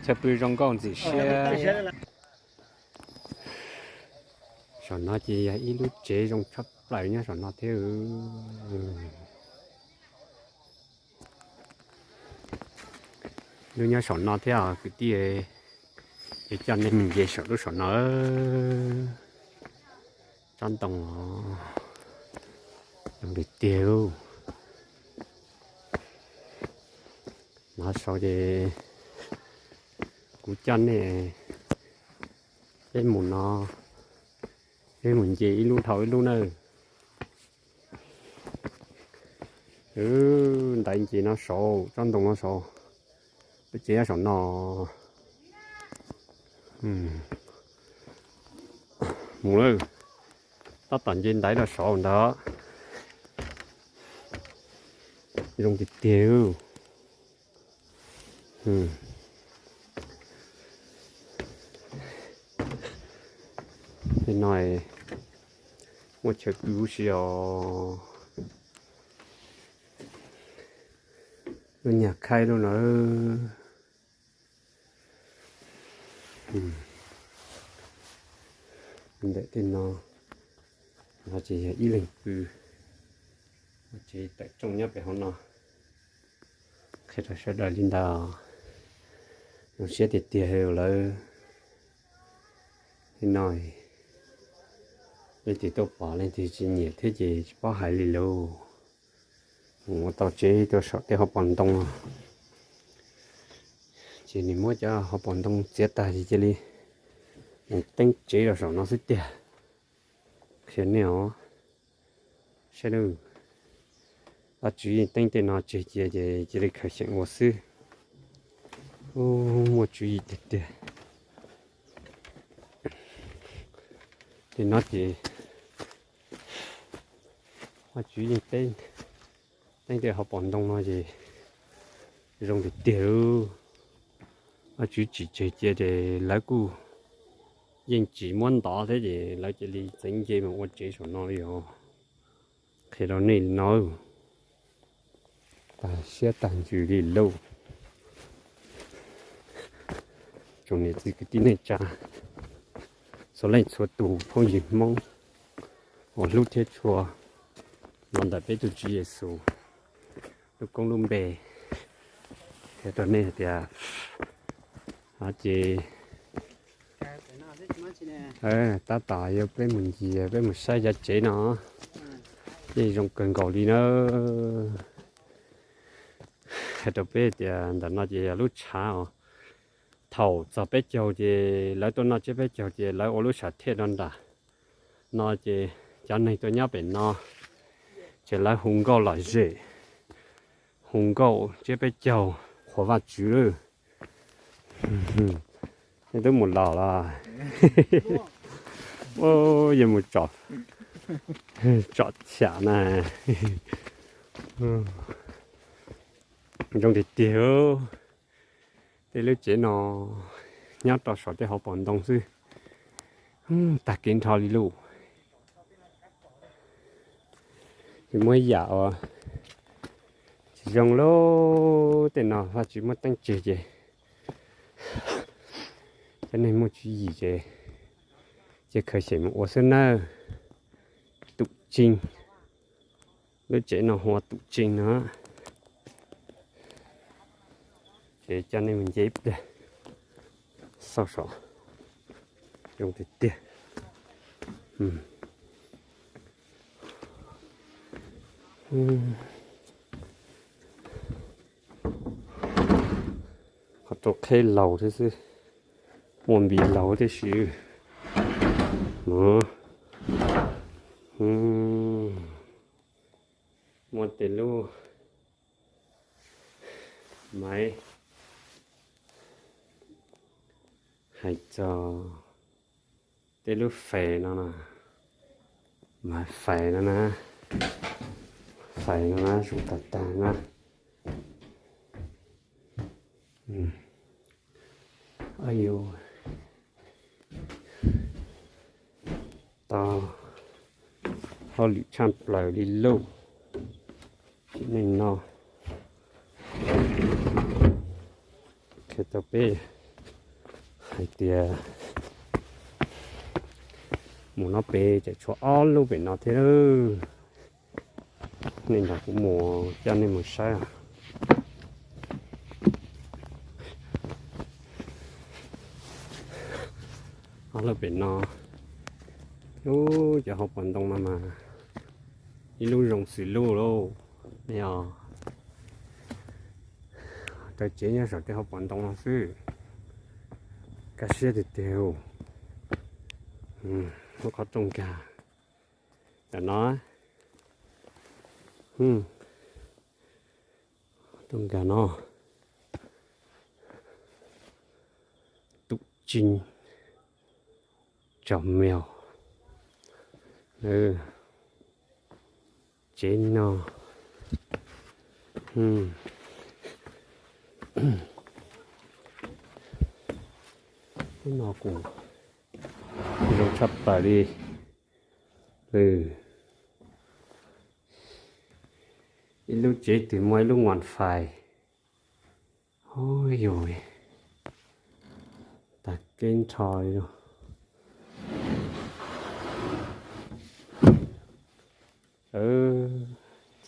Chaw pw zoo nkauj ntxim siab. Saum no ces yog ib lub tsev zoo tshaj plaws nyob saum no thiab. Lub nyob saum no thiab kwv tij, es coj nej mus nce saum lub saum no. Tsob ntoo zoo tiag tiag. Nov saud ces kuv coj nej, peb mus no, peb mus nce ib lub dhau ib lub nawb. Ntaiv nce no saud, tsob ntoo no saud, peb tsev nyob saum no. Mus lawm, tab tom nce ntaiv rau saud ntag. Zoo tiag tiag. Tej no muaj chaw pw huv si os. Lub nyag khaib lub no. Ntawm tej no, no ces yog ib leeg pw, ua tsev tawm rooj nyob pem hauv no. Qhia rau sawv daws li ntawd, zoo siab tiag tiag lawm. Tej no leej twg tuaj pom leej twg tsis nyiam thiab ces tsis paub hais li lauj. Mus ua tau tsev rau saum tej hauv paus ntoo, ces nws muab cov hauv paus ntoo txiav tag ces cia li mus teeb tsev rau saum no xwb tiag. Qhia nej os, saib nawb, Vajtswv yeej teeb tej no tseg cia ces cia li khaws xyeem ua xwb. Muaj tswv yim tiag tiag. Tej no ces Vajtswv yeej teeb, teeb tej hauv paus ntoo no ces zoo tiag tiag. Vajtswv tsim tseg cia ces lawv kuj yeej tsis muab ntov thiab ces lawv cia li txeev nce mus ua tsev saum no li os. Qhia rau nej li no, tag siab tag ntsws li lauj. Tsoom niam txiv kwv tij neej tsa, txhua leej txhua tus phooj ywg Hmoob uas hlub thiab tshua los ntawm peb tus Tswv Yexus lub koob lub npe, qhia rau nej hais tias, ces tab tom yog peb mus ncig peb mus saib cov tsev no, yeej zoo kawg nkaus li na. Hais rau peb tias ntawm no ces yog lub tshav os. Thaum txog peb caug ces lawv tuaj noj tsiab peb caug ces lawv ua lub sam thiaj rau nram no ces cov neeg tuaj nyob pem no ces lawv hu nkauj lom zem, hu nkauj tsiab peb caug qhuas Vajtswv lawm. Nej twb mus los los? Yuav mus tsom, tsom cham na. Zoo tiag tiag. Tej lub tsev no nyob rau saum tej hauv paus ntoo xwb, tag kev nrho li lauj. Ces muaj ib yam uas tsis zoo lauj, tej no Vajtswv muab teeb tseg ces cov neeg muaj tswv yim ces cia khaws xyeem mus ua xwb nawb. Tus tseeg, lub tsev no hu ua tus tseeg no. Ces coj nej mus nce ib pliag, xauj saum, zoo tiag tiag. Qhov rau qheb laus thiab xwb, muaj npis laus tib si. Muaj tej lub maiv hais txog tej lub fais no na, maiv fais no na, fais no na zoo tag tag na. Tau hauj lwm tshaj plaws li lauj. Sim neej no qhia rau peb Hais tias mus no pem tseem tshuav ob lub pem no thiab. Nej nrog kuv mus coj nej mus saib. Ob lub pem no, ub, cov hauv paus ntoo no mas ib lub zoo xws lub lauj. Yog raws tsev nyob saum tej hauv paus ntoo no xwb. Kaj siab tiag tiag. Muab qhov rooj nkag ntawm no. Rooj nkag no. Tus tsis tso meos. Tsev no, lub no kuj zoo tshaj plaws li. Ib lub tsev twg muaj ib lub nguam fais. Ub, yus, tag kev nrho li lauj.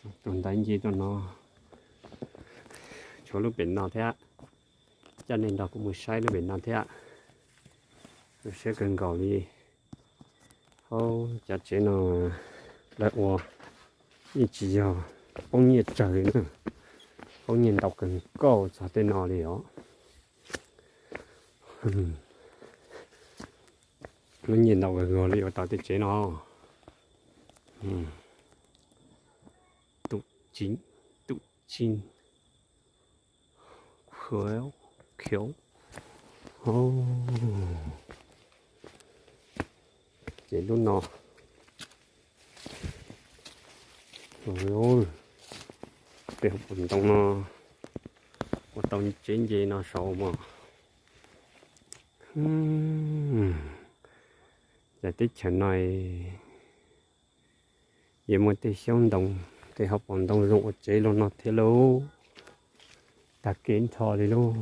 Tus ntaiv nce tuaj no, tshuav lub pem no thiab. Coj nej nrog kuv mus saib lub pem no thiab. Zoo siab kawg nkaus li. Hauv cov tsev no lawv ua yeej tsis yog poob nyiaj tsawg li na, poob nyiaj ntau kawg nkaus txog tej no li os. Poob nyiaj ntau kawg nkaus li ua tau tej tsev no. Tus tsis, tus tsis, khiav, khiav. Ces lub no, tej hauv paus ntoo no ua tau tsev nce no saud mas. Ces teb chaws no yuav muaj tej xyoob ntoo, tej hauv paus ntoo zoo ua tsev los no thiab lauj. Tag kev nrho li lauj.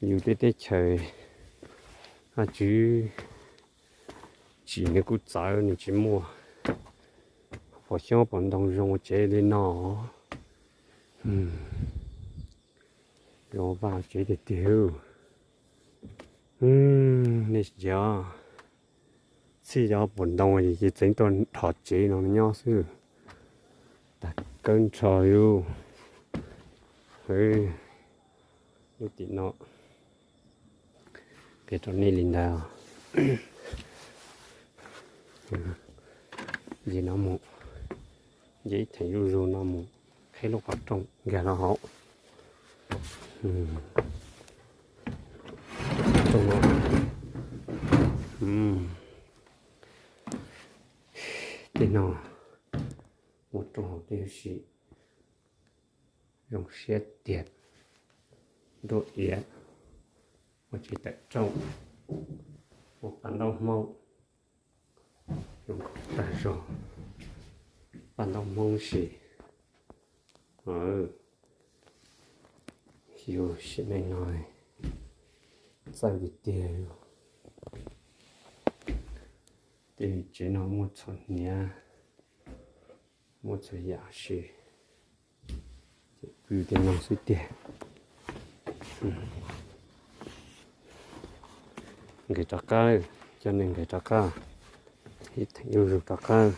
Yus tej teb chaws, Vajtswv tsim nws kuj txawv, nws tsis muaj pom xyoob pom ntoo zoo ua tsev li no. Zoo vaj tsev tiag tiag. Nej ntsia, txhij cov pom ntoo ces txeev tuaj dhos tsev no nyob xwb. Tag kev nrho li lauj. Lub tim no qhia rau nej li ntawd. Nce no mus, nce ib theem zuj zus no mus, qhib lub qhov rooj nkag los hauv. Rooj no, tej no muaj rooj hauv tej huv si. Zoo siab tiag. Ntuj, iav, muaj tsev tawm rooj, muaj paj ntaub hmoob, zoo nkauj tag zog. Paj ntaub hmoob si. Yus sim neej no txawj tiag tiag. Tej tsev no muaj txhua hniav, muaj txhua yam si. Ces pw tej no xwb tiag. Nkag rov qab, coj nej nkag rov qab, ib theem zuj zus rov qab.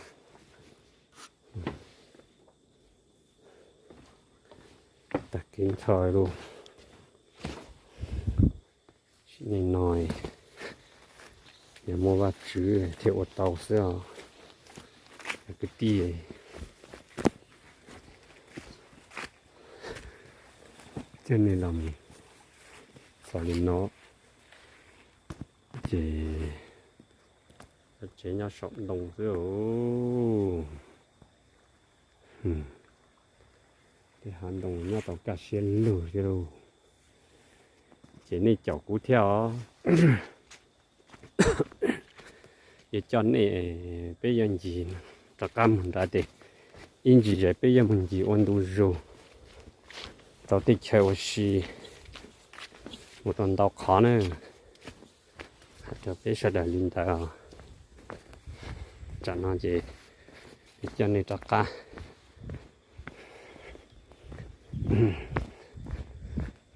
Tag kev nrho lauj. Sim neej no yog muaj Vajtswv thiaj ua tau xwb os kwv tij. Coj nej los mus txog li no ces tsev nyob saum ntoo xwb. Tej hav ntoo nyob tau kaj siab lug thiab lauj. Ces nej caum kuv thiab os. Yuav coj nej, peb yuav ncig rov qab mus nrad ces ib ntsis zais peb yuav mus ncig ua ntu zus rau tej chaw ua si mus rau ntau qhov na. Qhia rau peb sawv daws li ntawd os. Tsam no ces coj nej rov qab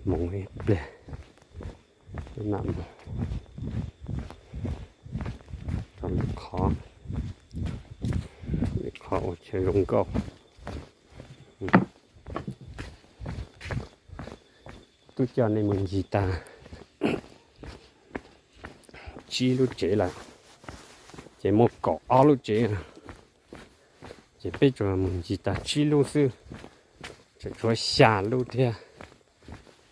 mus ib pliag, rau lwm qhov, lwm qhov ua chaw zoo nkauj. Twb coj nej mus ncig tag tsib lub tsev lawm, ces muaj kaum ob lub tsev, ces peb tsuas mus ncig tag tsib lub xwb, tseem tshuav xya lub thiab,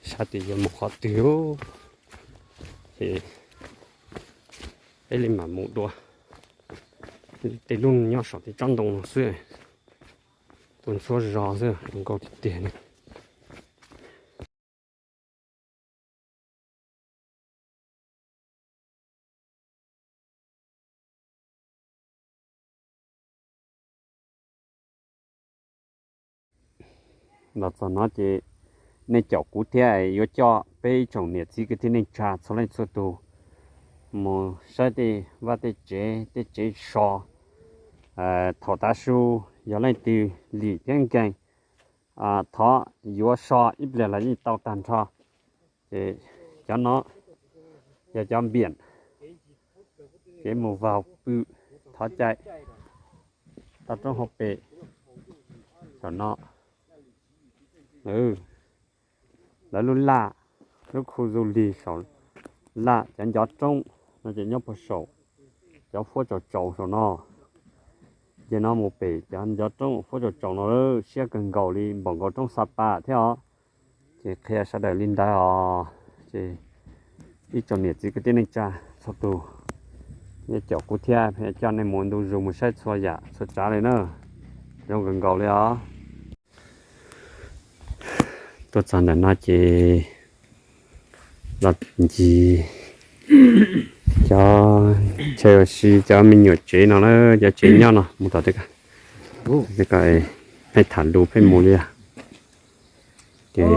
xyov tias yuav mus qhov twg, ces peb li mam mus dua. Tej lub nyob saum tej tsob ntoo no xwb, tuaj ntxhua zos xwb, zoo nkauj tiag tiag li. Los txog no ces nej caum kuv thiab yuav coj peb ib tsoom niam txiv kwv tij neej tsa txhua leej txhua tus mus saib tej vaj tej tsev, tej tsev so. Thaum tav su yog leej twg lim thiab nkees, thov yuav so ib pliag los yeej tau tag nrho. Ces cov no yog cov npiam kev mus vau pw thov cai toj roob hauv pes saum no. Lawv lub laj, lub khu du lig saum laj, cov ncov roob no ces nyob puag saum cov huab tsaus tsaus saum no. Ces no mus pem cov ncov roob huab tsaus tsaus no siab kawg nkaus li, npaum nkaus roob Xa Pas thiab os. Ces qhia sawv daws li ntawd os. Ces ib tsoom niam txiv kwv tij neej tsa txhua tus, nej caum kuv thiab coj nej mus ntu zus mus saib txhua yam txhua tsav li na. Zoo kawg nkaus li os. Tuaj txog ntawm no ces los ncig cov chaw ua si, cov me nyuam tsev no na, cov tsev nyob no mus tom tej ko, tej ko pheej tham lus pheej mus li os. Ces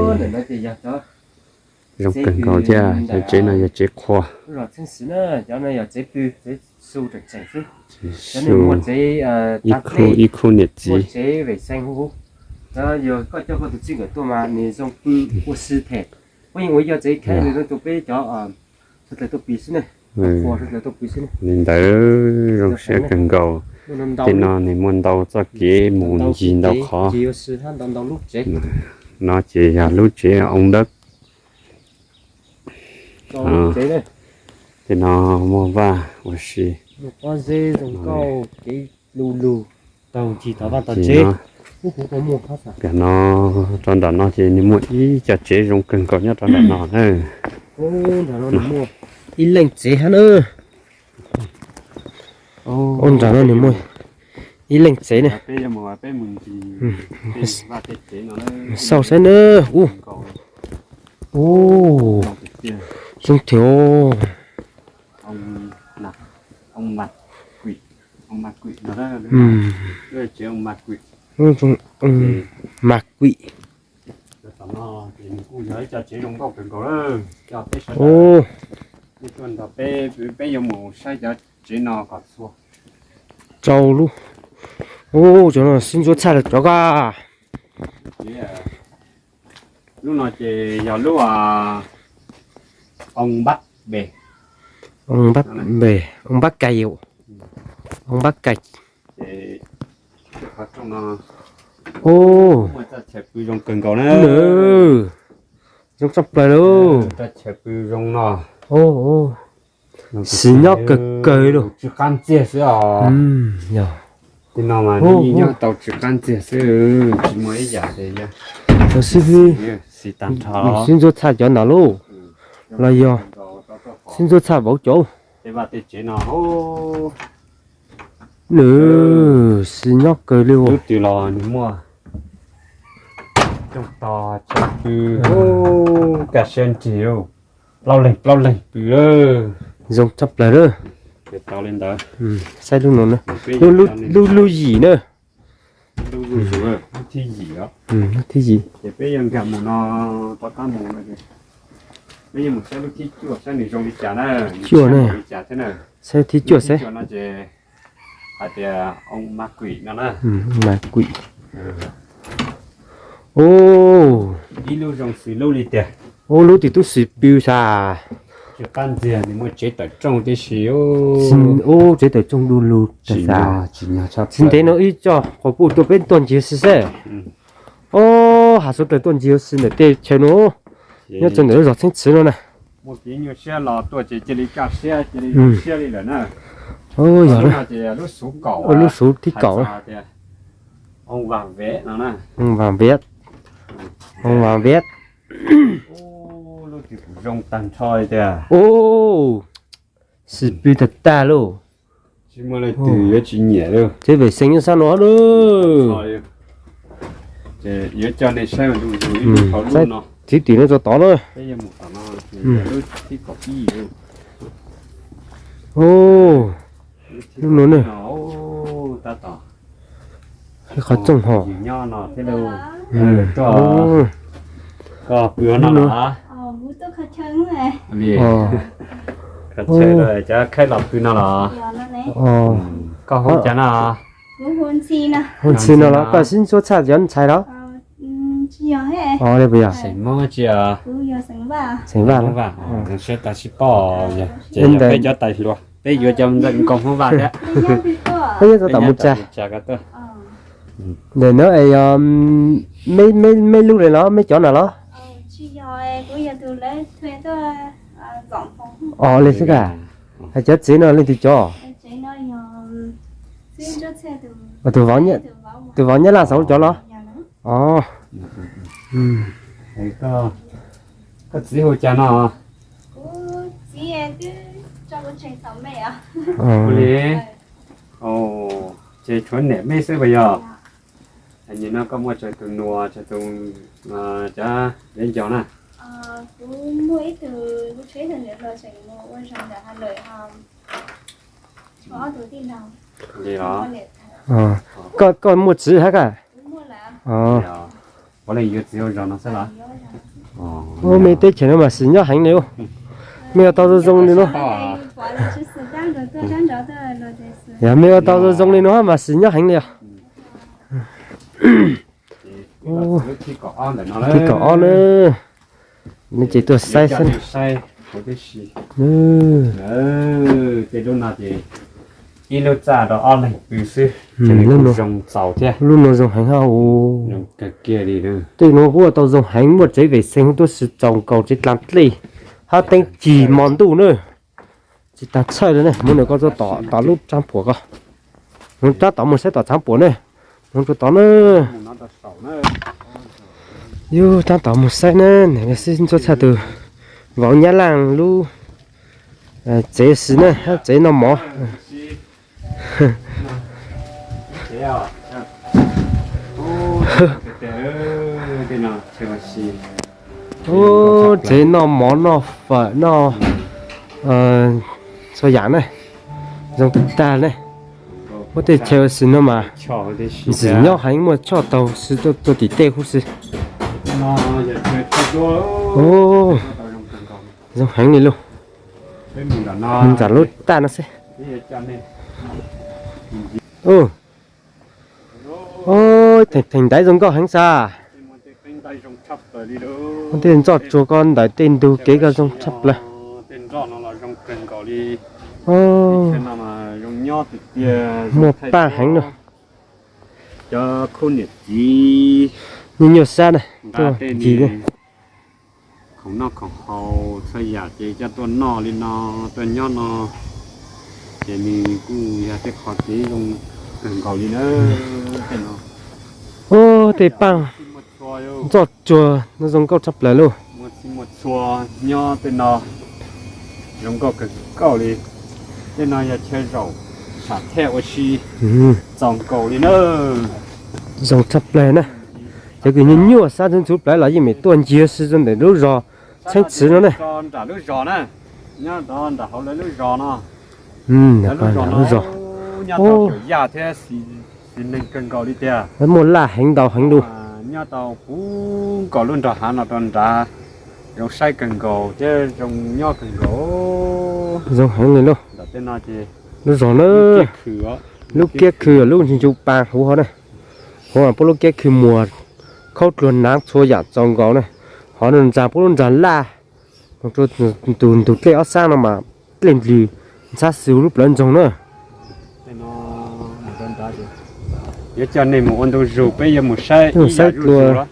zoo kawg nkaus thiab, cov tsev no yog tsev qhua. Ib khub niam txiv. Li ntawd zoo siab kawg nkaus. Tej no nws muaj ntau txoj kev mus ncig ntau qhov. No ces yog lub tsev oo dawb. Tej no muaj vaj ua si. Ntawm no rau nram no ces nws muaj ib co tsev zoo kawg nkaus nyob rau nram no na. Ib leej tsev hab na. Ub, nram no nws muaj ib leej tsev na. Xauj saib na. Ub, ub, zoo thiab. Mas kuim. Ub, peb yuav mus saib cov tsev no kom txhua. Rau lub. Ub, cov no sib ntsuab tshaj lawm cov ko. Lub no ces yog lub oo npab npe, oo npab npe, oo npab kais, oo npab kais. Ces qhov rooj no, ub, muaj txoj chaw pw zoo kawg nkaus na. Zoo tshaj plaws lauj. Txoj chaw pw zoo no. Siv nyob kawg kawg li. Tsw qab ntxiag xwb os. Tej no mas nyob tau tsw qab ntxiag xwb, tsis muaj ib yam li. Siv tag nrho, sib ntsuab tshaj cov ntawd lauj. Los yog sib ntsuab tshaj vauv cov. Nws siv nyob kawg li. Lub twg los nws muaj rooj tog, chaw pw, kaj siab nrig, plaub leeg plaub leeg pw. Zoo tshaj plaws lawm. Tau li ntawd. Saib lub no na, lub, lub yim na. Lub thib yim. Ces peb yuav nkag mus no, rov qab mus no. Peb yuav mus saib lub thib cuaj saib nws zoo li cas na. Cuaj ne. Li cas thiab na. Saib thib cuaj seb. Cuaj no ces hais tias oo ma kuim no na. Ma kuim. Ib lub zoo xws lub li tiag. Ub, lub tim tub xws pw sas. Tsis qab ntxiag nws muaj tsev tawm rooj tib si. Ub, tsev tawm rooj du lug tas sas. Tsis ntev no ib co quas puj tuaj peb tuaj ncig xwb seb. Ob, hav xov tooj tuaj ncig xwb ntawm tej chaw no. Nyob rau ntawm lub zos Txheeb Txwv no na. Muaj kev nyuaj siab los tuaj ces cia li kaj siab cia li zoo siab li lawm na. Yog lub xov tooj thib kaum. Vam viav, vam viav. Lub twg kuj zoo tag nrho li tiag. Ub, xws pw tag tag lauj. Tsis muaj leej twg yuav tsis nyiam li. Tsev vem xees nyob sab no lawm. Ces yuav coj nej saib ua ntu zus ib lub hauv lub no. Txiv tim no rau tod na. Lub no ne. Tab tom qhov txooj ho. Koj pw no los? Koj txhais cov khaib los pw no los? Koj hu cas no? Hu Ntxhi no los? Koj sib ntsuab tshaj cov ntxhais los? Li puas yog? Xeem Hmoob tsi? Xeem Vaj. Siab tas sib pom. Ces yog peb cov tais hluas peb yuav cov ntxawm nkaus Hmoob Vaj thiab. Peb nyob tab tom mus tsa. Ntawm no es yog meb lub li los meb cov no los? Os, li xwb ka. Hais cov tsev no leej twg cov? Tus vauv Nyab Laj xav ua cov los? Os. Koj txiv hu cas no? Ua li, ces tshuav niam meb xwb puas yog? Nim no koj muaj tsawg tus nus, tsawg tus, cov viv ncaus na? Li los? Koj muaj txiv hab ka? Puav leej yuav txiv ua zog no xwb los? Ub, meb teb chaws no mas sim nyob heev li. Mej ua tau zoo zoo li no. Yog mej ua tau zoo zoo li no mas sim nyob heev li os. Thib kaum ob na. Nej ces tuaj saib xwb. Tej lub no ces ib lub txaj rau ob leeg pw xwb. Lub no zoo txaus thiab. Lub no zoo heev hab. Tej no kuj ua tau zoo heev, muaj tsev vem xees tuaj si txaus nkaus tsev dlav dlej hab teeb cig mo ntuj na. Tsis tas txhawj li ne, mus nram ko rau tom lub tshav puam ko. Mus rab tom mus saib tom tshav puam ne. Mus rau tod na. Yus rab tom mus saib na, sib ntsuab tshaj tus vauv Nyab Laj lub tsev xwb na, tsev noj mov. Ub, tsev noj mov noj fawm noj txhua yam ne, zoo tag tag ne. Muab tej chaw ua si no mas ntxim nyob heev, muaj choj taug si tuaj tim tej huv si. Zoo heev li lauj. Mus nram lub taj no xwb. Theem ntaiv zoo nkauj heev sas. Tej ntxoj tsuag ko ntawm tej ntug kev ko zoo tshaj plaws. Muaj paj heev na. Cov khub niam txiv nyuaj nyuaj sab na, tuaj ncig khoom noj khoom haus txhua yam ces coj tuaj noj li no, tuaj nyob no, ces nws kuj yog tej qhov kev zoo kawg nkaus li na. Tej no, ub, tej paj ntxoj tsuag no zoo nkauj tshaj plaws lauj. Muaj txhij muaj txhua nyob tej no, zoo nkauj kawg nkaus li. Tej no yog chaw zaum sam thej ua si, txaus nkaus li na. Zoo tshaj plaws na. Cov kws nyuaj nyuaj sab ntxhov ntxhuv plawv los yeej meem tuaj ncig si rau ntawm lub zos Txheeb Txwv no ne. Nram lub zos na, nyob nram hauv lawv lub zos no. Lub zos no, nyob tau xyum yaj thiab xis neeg kawg nkaus li tiag. Muaj laj heev ntau heev li. Nyob tau puv nkaus lub nrog hav no rau nrad, Zoo saib kawg nkaus thiab zoo nyob kawg nkaus. Zoo heev li lauj. Ntawm tej no ces lub zog na, lub kiab khw, lub ntsig ncu pas huv hov na. Huv mas puab lub kiab khw muag khaub dluag naav txhua yaam txaus nkaus na. Hov no ntsa puab lub ntsa laj, tus ntug dlej ob sab no mas dlej ndlws ntxhab xwb lub plawv ntsoog na. Yuav coj nej mus ua ntu zus, peb yuav mus saib ib yam dlua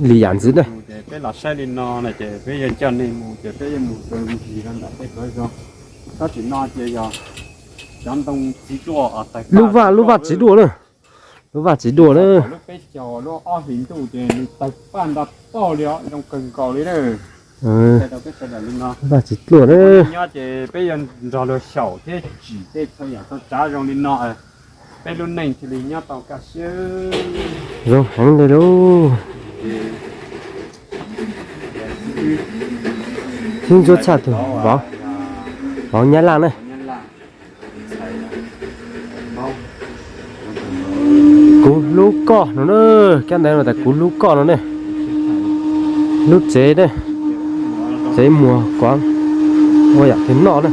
li yam ntxiv na. Peb los saib li no no ces peb yuav coj nej mus ces peb yuav mus rau ntsis rau ntawm tej plawv zog. Tab sis no ces yog cov ntoo txiv duaj, lub vaj, lub vaj txiv duaj na. Lub vaj txiv duaj na. Lub peb caug lub ob hlis ntuj ces nws tawg paj nto toj li os, zoo kawg nkaus li na. Lub vaj txiv duaj na. Nyob ces peb yuav nrog luag xyaum thiab tsim tej txhua yam txhua tsav zoo li no, peb lub neej thiaj li nyob tau kaj siab. Zoo heev li lauj. Tib ntsuab tshaj tug vauv, vauv Nyab Laj na. Kuv hlub koj no na, kab ntawv no tas kuv hlub koj no ne. Lub tsev ne, tsev muag kov ua yam twg noj na.